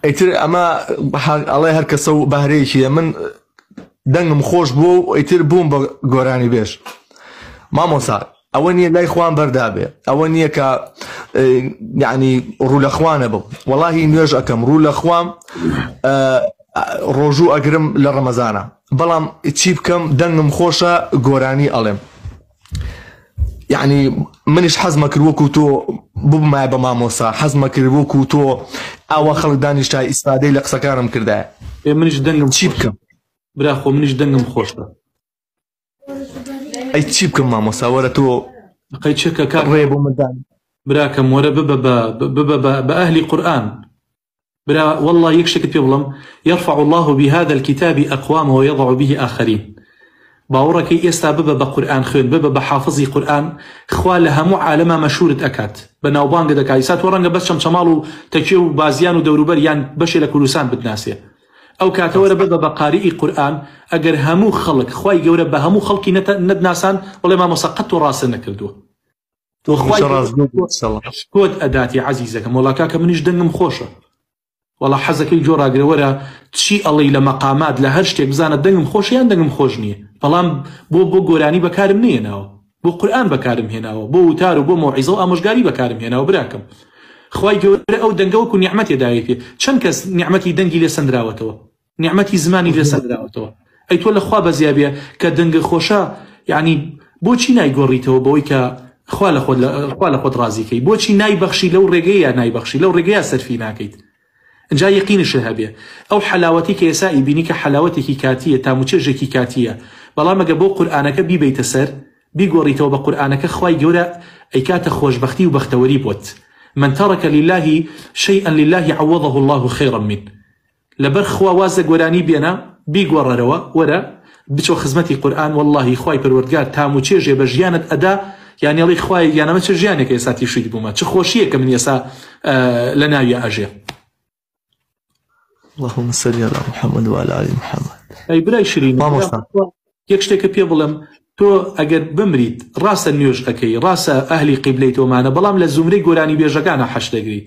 ئیتر ئەمە ئەڵێ هەر کەسە و بەهرەیەکی من دەنگم خۆش بوو و ئیتر بووم بە گۆرانی بێژ مامۆسا ئەوە نییە لای خوان بەردابێ ئەوە نییە کە یعنی ڕوو لە خوانە بم وەڵاهی نوێژ ئەەکەم ڕوو لە خوام ڕۆژوو ئەگرم لە ڕەمەزانە بەڵام چی بکەم دەنگم خۆشە گۆرانی ئەڵێم یعنی منیش حەزمە کرد وەکو تۆ ببمایە بە مامۆسا حەزمە کرد وەکو تۆ ئاوا خەڵک دانیشتا ئیسفادەی لە قسەکانم کردایە ئێ منیش دەنگم چی بکەم برا خۆ منیش دەنگم خۆشە ئەی چی بکەم مامۆسا وەرە تۆ قەی چەکە کاک ڕێ بۆ مندان براکەم وەرە ببە بە ببە بە بە ئەهلی قورئان برا واللە یەک شتێکت پێ بڵێم یرفع اللە بهذا الکتاب اقواما ویضع به آخرین باوەڕەکەی ئێستا ببە بە قورئان خوێن ببە بە حافزی قورئان خوا لە هەموو عالەما مەشهورت ئەکات بە ناوبانگت ئەکات ئیستا تۆ ڕەنگە بەس چەمچەماڵ و تەکیە و بازیان و دەوروبەر یان بەشێ لە کوردستان بتناسێ ئەو کاتە وەرە ببە بە قاریئی قورئان ئەگەر هەموو خەڵک خوای گەورە بە هەموو خەڵکی نەتناسان بڵێ مامۆستا قەت تۆ ڕاستت نەکردووە تۆ خوای ڕاستگۆ کۆت ئەداتی عەزیزەکەم وەڵا کاکە منیش دەنگم خۆشە وەڵا حەزەکەی گۆ ڕاگرە وەرە چی ئەڵێی لە مەقامات لە هەر شتێک بزانە دەنگم خۆشە یان دەنگم خۆش نییە بەڵام بۆ بۆ گۆرانی بەکارم نێناوە بۆ قورئان بەکارم هێناوە بۆ وتار و بۆ مەوعیزە و ئامۆژگاری بەکارم هێناوە براکەم خوای گەورە ئەو دەنگە وەکو نیعمەتێ داوێتێ چەند کەس نیعمەتی دەنگی لێ سەندراوەتەوە نیعمەتی زمانی لێ سەندراوەتەوە ئەی تۆ لە خوا بەزیا بێ کە دەنگە خۆشە یعنی بۆچی نایگۆڕیتەوە بەوەی کە خوا لە خۆت خوا لە خۆت ڕازی کەی بۆچی نایبەخشی لەو ڕێگەیە نایبەخشی لەو ڕێگەیە سەرفی ناکەیت جا یەقینشت هەبێ ئەو حەلاوەتی کە ئێسا ئیبینی کە حەلاوەتێکی کاتیە تاموچێژێکی کاتیە بەڵام ئەگە بۆ قورئانەکە بیبەیتە سەر بیگۆڕیتەوە بە قورئانەکە خوای گەورە ئەیکاتە خۆشبەختی و بەختەوەری بۆت من ترک لله شيئا لله عوضه الله خيرا منه لەبەر خوا واز لە گۆرانی بێنە بیگۆڕەرەوە وەرە بچۆ خزمەتی قورئان وەڵاهی خوای پەروەردگار تام و چێژێ بە ژیانت ئەدا یانی ئەڵێی خوایە گیان ئەمە چ ژیانێکە ئێستا تیشیت بوومە چ خۆشیەکە من ئێستا لە ناویا ئەژێ. اللهم صل على محمد وعلى آل محمد ئەی برای شرین مامۆستا یەک شتێکە پێ بڵێم تۆ ئەگەر بمریت ڕاستە نوێژ ئەکەی ڕاستە ئەهلی قیبلەی تۆمانە بەڵام لە زومرەی گۆرانی بێژەکانە حەش دەگریت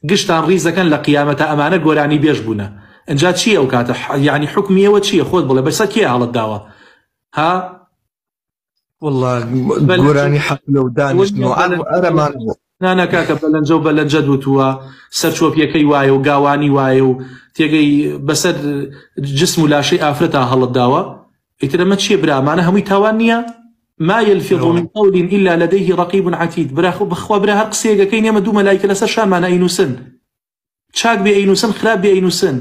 گشتان ڕیزەکەن لە قیامەتا ئەمانە گۆرانی بێژ بوونە ئنجا چیە ئەو کاتە یانی حوکمی ئێوە چیە خۆت بڵێ بەسەر کێ هەڵت داوە ها والله گۆرانی حەفلە و دانیشتن و ئەرەمان نانا کاکە بەلەنجە و بەلەنجەت وتووە سەرچۆپیەکەی وایە و گاوانی وایە و تێگەی بەسەر جسم و لاشەی ئافرەتا هەڵت داوە ئیتر ئەمە چییە برا ئەمانە هەمووی تاوان نییە ما يلفظ من قول إلا لديه رقيب عتيد برا خو بخوا برا هەر قسەیەکەکەی نێمە دوو مەلایکە لەسەر شانمانە ئەینووسن چاک بێ ئەینووسن خراپ بێ ئەینووسن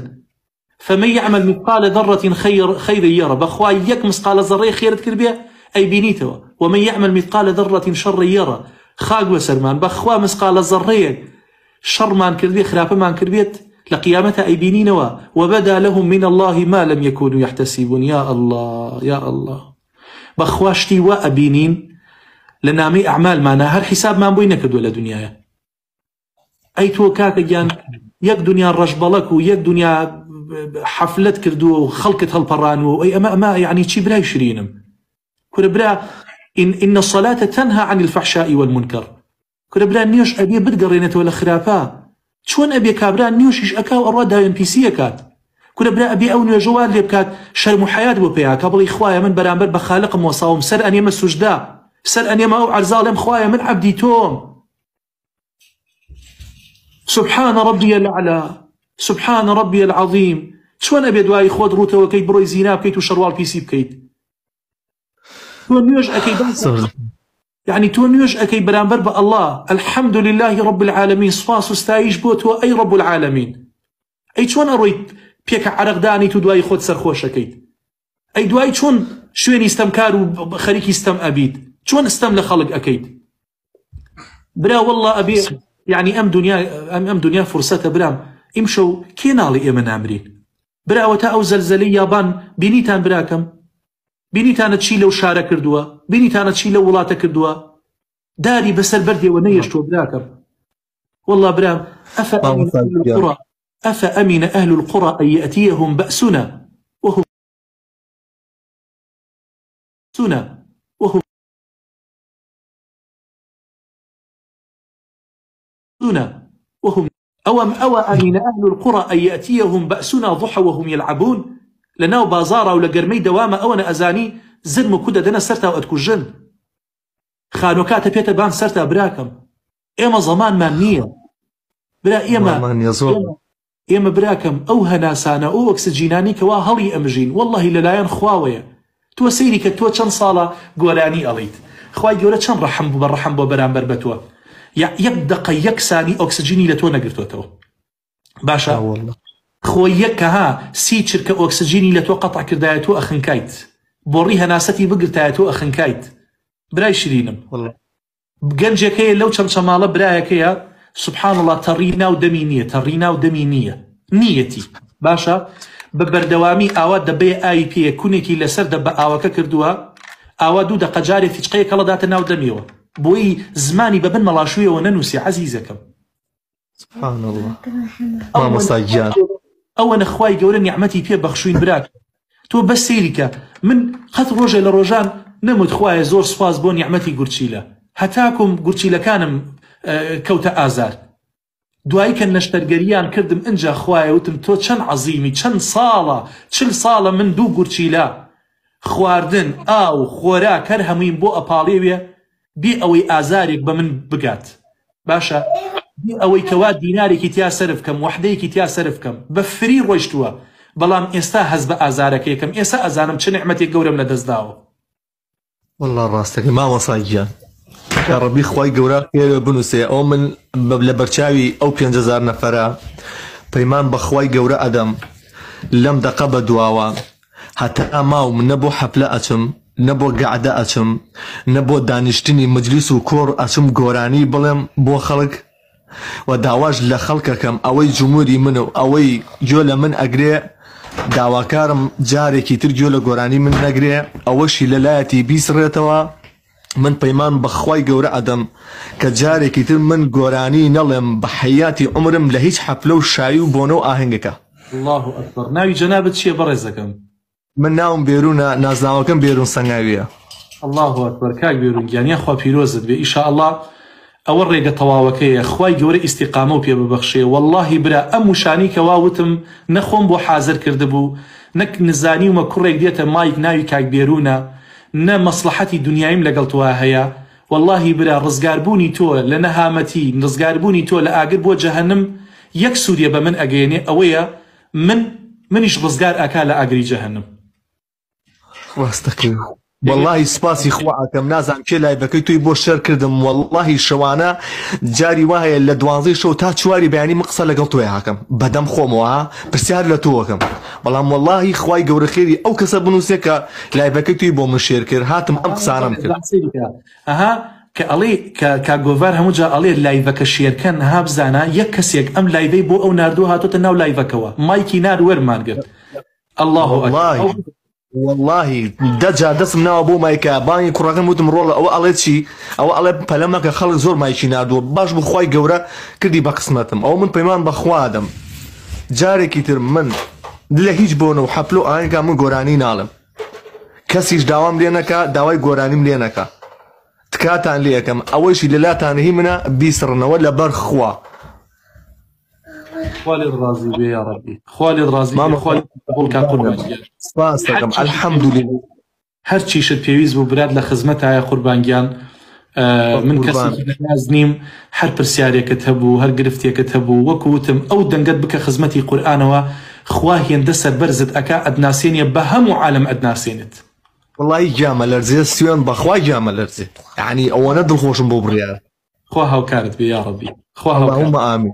فمن يعمل مثقال ذرة خير خير يره بەخوا یەک مسقالە زەڕەی خێرت کرد بێ ئەیبینیتەوە ومن يعمل مثقال ذرة شر يره خاک بەسەرمان بەخوا مسقالە زەڕەیەک شەڕمان کردبێ خراپەمان کردبێت لە قیامەتا ئەیبینینەوە وبدا لهم من الله ما لم يكونوا يحتسبون یا اللە یا اللە بەخوا شتی وا ئەبینین لە نامەی ئەعمالمانە هەر حیسابمان بۆی نەکردووە لە دنیاە ئەی تۆ کاکە گیان یەک دنیا ڕەشبەڵەک و یەک دنیا حەفلەت کردووە و خەڵکت هەڵپەڕانوە و ئەی ئەمە ئەمە یعنی چی برای شرینم کورە برا إن, إن الصلاة تنهى عن الفحشاء والمنكر کورە برا نوێژ ئەبێ بتگەڕێنێتەوە لە خراپە چۆن ئەبێ کابرا نوێژیش ئەکا و ئەڕوا داوێن پیسی ئەکات کورە برا ئەبێ ئەو نوێژە وات لێ بکات شەرم و حەیات بۆ پەیا کا بڵێی خوایە من بەرامبەر بە خالقم وەساوم سەر ئەنێمە سوجدە سەر ئەنێمە ئەو عەرزە ئەڵێم خوایە من عەبدی تۆم سبحان ربی الاعلی سبحان ربی العظیم چۆن ئەبێ دوایی خۆت ڕووتەوەکەی بڕۆی زینا بکەیت و شەرواڵ پیسی بکەیت تۆ نوێژ ئەکەی یعنی تۆ نوێژ ئەکەی بەرامبەر بە ئەڵڵا الحمد لله رب العالمین سوپاس و ستایش بۆ تۆ ئەی رب العالمین ئەی چۆن ئەڕۆیت پێکە عەرەقدانیت و دوایی خۆت سەرخۆشەکەیت ئەی دوایی چۆن شوێنی ستەمکار و خەریکی ستەم ئەبیت چۆن ستەم لە خەڵک ئەکەیت برا والله ئەبێ یعنی ئەم دنیا ئەم ئەم دنیا فرسەتە برام ئیمشەو کێ ناڵی ئێمە نامرین برا ئەوەتا ئەو زەلزەلەی یابان بینیتان براکەم بینیتانە چی لەو شارە کردووە بینیتانە چی لەو وڵاتە کردووە داری بەسەر بەردێوە نەیەشتووە براکەم والله برام ئەفە القرى أفأمن أهل القرى أن يأتيهم بأسنا وهم سنا وهم سنا وهم. ئەوەم ئەوە ئەمینە ئەهل القرى أن يأتيهم بأسنا ضحى وهم يلعبون لە ناو بازاڕا و لە گەرمەی دەوامە ئەوەنە ئەزانی زرم و کودە دەنە سەرتا و ئەتکوژن خانۆکاتە پێتە بان سەرتا براکەم ئێمە زەمانمان نییە برا ئێمە ئێمە براکەم ئەو هەناسانە ئەو ئۆکسجینانی کەوا هەڵی ئەمژین واللهی لەلایەن خواوەیە تۆ سەیری کە تۆ چەند ساڵە گۆرانی ئەڵیت خوای گەورە چەند ڕەحم بوو بە ڕەحم بۆ بەرامبەر بە تۆ یەک دەقە یەک سانی ئۆکسجینی لە تۆ نەگرتۆتەوە باشە خۆ یەک کە ها سی چرکە ئۆکسجینی لە تۆ قەتع کردایە تۆ ئەخنکایت بۆڕی هەناسەتی بگرتایە تۆ ئەخنکایت برای شرینم گەنجێک هەیە لەو چەمچەماڵە برایەکەیە سبحان اللە تەڕی ناو دەمی نییە تەڕی ناو دەمی نییە نییەتی باشە بە بەردەوامی ئاوا دەبەیە ئاوی پێیە کونێکی لەسەر دەبە ئاوەکە کردووە ئاوا دوو دەقە جارێ فیچقەیەک هەڵەداتە ناو دەمیەوە بۆی زمانی بە بن مەڵاشوویەوە نەنووسی عەزیزەکەم سبحان اللە مامۆستا گیان ئەوەنە خوای گەورە نیعمەتی پێ بەخشوین براکەم تۆ بەس سەیری کە من قەت ڕۆژێ لە ڕۆژان نەموت خوایە زۆر سوپاس بۆ نیعمەتی گورچیلە هەتاکوم گورچیلەکانم کەوتە ئازار دوایی کە نەشتەرگەریان کردم ئنجا خوایە وتم تۆ چەند عەزیمی چەند ساڵە چل ساڵە من دوو گورچیلە خواردن ئاو خۆراک هەر هەموویم بۆ ئەپاڵێوێ بێ ئەوەی ئازارێک بە من بگات باشە بێ ئەوەی کەوا دینارێکی تیا سەرف کەم وەحدەیەکی تیا سەرف کەم بە فری ڕۆیشتووە بەڵام ئێستا هەست بە ئازارەکەی کەم ئێستا ئەزانم چ نیعمەتێک گەورەم لە دەست داوە. واللە ڕاستەکەی مامۆستا گیان یاڕەبی خوای گەورە خێرێ بنوسێ ئەو من لە بەرچاوی ئەو 5000 نەفەرە پەیمان بە خوای گەورە ئەدەم لەم دەقە بە دواوە هەتا ماوم نە بۆ حەفلە ئەچم نە بۆ گەعدە ئەچم نە بۆ دانیشتنی مجلیس و کۆڕ ئەچم گۆرانی بڵێم بۆ خەڵک و داواش لە خەڵکەکەم ئەوەی جموری منە و ئەوەی گوێ لە من ئەگرێ داواکارم جارێکی تر گوێ لە گۆرانی من نەگرێ ئەوەشی لەلایەتی بیسڕێتەوە من پەیمان بە خوای گەورە ئەدەم کە جارێکی تر من گۆرانی نەڵێم بە حەیاتی عومرم لە هیچ حەفلە و شایی و بۆنە و ئاهەنگێکا. اللە اکبر ناوی جەنابت چیە بەڕێزەکەم؟ من ناوم بێرونە نازناوەکەم بێرون سەنگاویە. اللە اکبر کاک بێرون گیان یاخوا پیرۆزت بێ ئیشاءاللە ئەوە ڕێگە تەواوەکەیە خوای گەورە ئیستیقامەو پێ ببەخشێ وەڵاهی برا ئەم وشانەی کەوا وتم نە خۆم بۆ حازر کردبوو نە نزانیومە کوڕێک دێتە مایک ناوی کاک بێرونە نە مەسڵەحەتی دونیایم لەگەڵ تۆا هەیە وەڵاهی برا ڕزگار بوونی تۆ لە نەهامەتی ڕزگار بوونی تۆ لە ئاگر بۆ جەهەنم یەک سوودێ بە من ئەگەیەنێ ئەوەیە من منیش ڕزگار ئەکا لە ئاگری جەهەنم. ڕاستەکەی وەڵاهی سوپاسی خوا ئەکەم نازانم کێ لایڤەکەی تۆی بۆ شێر کردم وەڵاهی شەوانە جاری وا هەیە لە دوانزەی شەو تا چواری بەیانی من قسە لەگەڵ تۆیا ئەکەم بەدەم خۆمەوە ها پرسیار لە تۆ ئەکەم بەڵام وەڵاهی خوای گەورە خێری ئەو کەسە بنووسێ کە لایڤەکەی تۆی بۆ من شێر کرد هاتم ئەم قسانەم کرد ئەها کە ئەڵێ کە کاک گۆڤار هەموو جا ئەڵێ لایڤەکە شێرکەن ها بزانە یەک کەسێک ئەم لایڤەی بۆ ئەو ناردووە هاتۆتە ناو لایڤەکەوە مایکی نارد وەرمان گرت اللە اکبر وەڵاهی وەڵاهی دە جار دەستم ناوە بۆ مایکە بانگی کوڕەکەم وتم ڕۆڵە ئەوە ئەڵێ چی ئەوە ئەڵێ پەلە مەکە خەڵک زۆر مایکی ناردووە باش بوو خوای گەورە کردی بە قسمەتم ئەوە من پەیمان بە خوا ئەدەم جارێکی تر من لە هیچ بۆنە و حەفلە و ئاهەنگا من گۆرانی ناڵێم کەسیش داوام لێ نەکا داوای گۆرانیم لێ نەکا تکاتان لێ ئەکەم ئەوەیشی لەلاتان هی منە بیسڕنەوە لەبەر خوا. خوا لێت ڕازی بێ یا ڕەبی خوا لێت ڕازی بێ خوا لێت قبوڵ کا قوربان گیان سپاس دەکەم الحمدلله هەر چیشت پێویست بوو برات لە خزمەتایە قوربان گیان من کەسێکی نەناز نیم هەر پرسیارێکت هەبوو هەر گرفتێکت هەبوو وەکو وتم ئەو دەنگەت بکە خزمەتی قورئانەوە خوا هێندە سەربەرزت ئەکا ئەتناسێنێ بە هەموو عالەم ئەتناسێنێت. وەڵایی گیان مەلەرزێ سوێن بەخوا گیان مەلەرزێ یانی ئەوەنە دڵخۆشم بەو بڕیارە. خوا هاوکارت بێ یاڕەبی خوا هاوکارت. اللهم آمین.